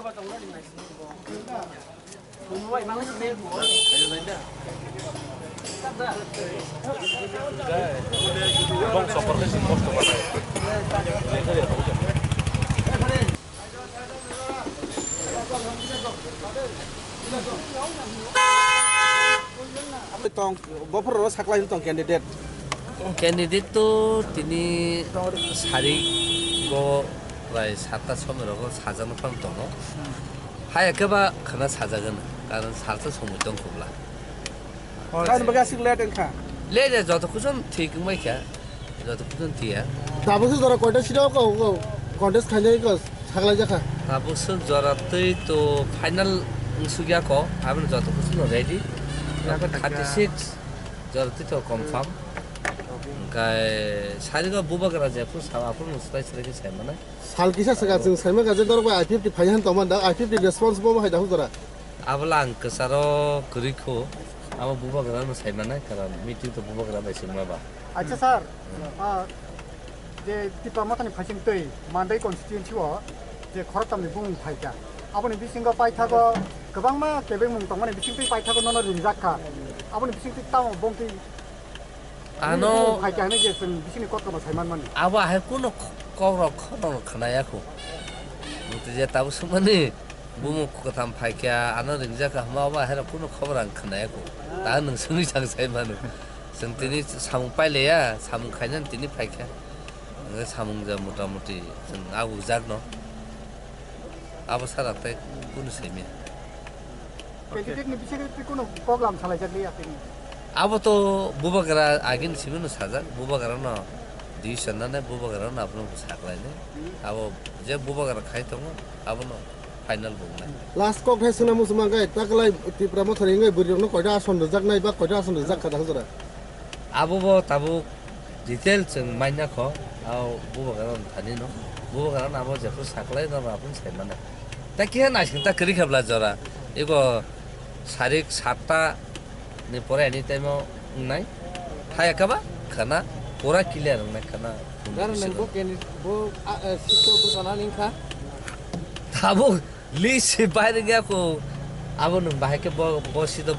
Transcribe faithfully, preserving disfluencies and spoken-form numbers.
Tong, bophor ro saklai tong candidate. Candidate to tini sari go prai satta somoi rogo sajakna phan tongo. Hai khe ba khana sajagan, karon salsa somoi tong khobla. Karon baga sik late wngkha. Late ya, joto kuchon thik wngbai kha. Joto kuchon tiya. Tabuk se jora koita sida ko, ko contest khainai ko saklai jakha. Tabuk se jora twi to final wngsukya ko, aboni joto kuchon ready. Tabuk thirty six jora twi to confirm. Hwnkhe sari go bubagra jephu sa, aphuru swlai swlai khe sai manai. Sal kisa swkang chwng saimaka je norok bai I P F T phai han tongma da, I P F T response bo hai da hujora. Abola ang kwcharo kwrwi kho, abo bubagra no sai manai, karon meeting to bubagra bai swngma ba. Acha sir, ah, je Tipra Mothani phaising twi Mandai constituency o je khoroktham ni bumung phaikha, aboni bisingo paithago kwbangma kebengmung tongmani bisingtwi paithago nono ringjak kha, aboni bisingtwi tamo bongtwi Ano hai khe hwnwi je chwng bisingni kokrokno sai manmani. Abo hai kunu k-, kokrok khorokno khwnaya kho. Bwtwi je tabuk swngmani bumung kwtham phai khe ano ringjak kha hwnba abo hai rok kunu khobor ang khwnaya kho. Ta nwng swngwi chang sai mano. Chwng tini samung pailaiya, samung khainani tini phai kha. Hwnkhe samung ja mota moti chwng a ujakno. Abo sara tei kunu saimya. Candidate ni bisingtwi kuno program salai jak liya tini. Abo to bubagra agin simi no sajak, bubagra no decision nane, bubagra no abono saklai ne. Abo je bubagra khai tongo, abono final bo wngnai. Last kok hai suna muchung mangai, taklai Tipra Mothani wngwi bwrwi rokno koita ason rwjaknai ba koita ason rwjak kha da hujora? Abo bo tabuk detail chwng maina kho, abo bubagra no thani no, bubagra no abo jephru saklai no abo sai mano. Ta kiha naising ta kwrwi kha bla jora. Ego sarik satta ni pore ani time o wngnai. Haya kaba khana pura clear wngnai khana. Gar nang bo candidate bo, a, a, seat o bwsana ning kha. Tabuk list se bai rwngya kho. Abo nwng bahai khe bo, bo seat o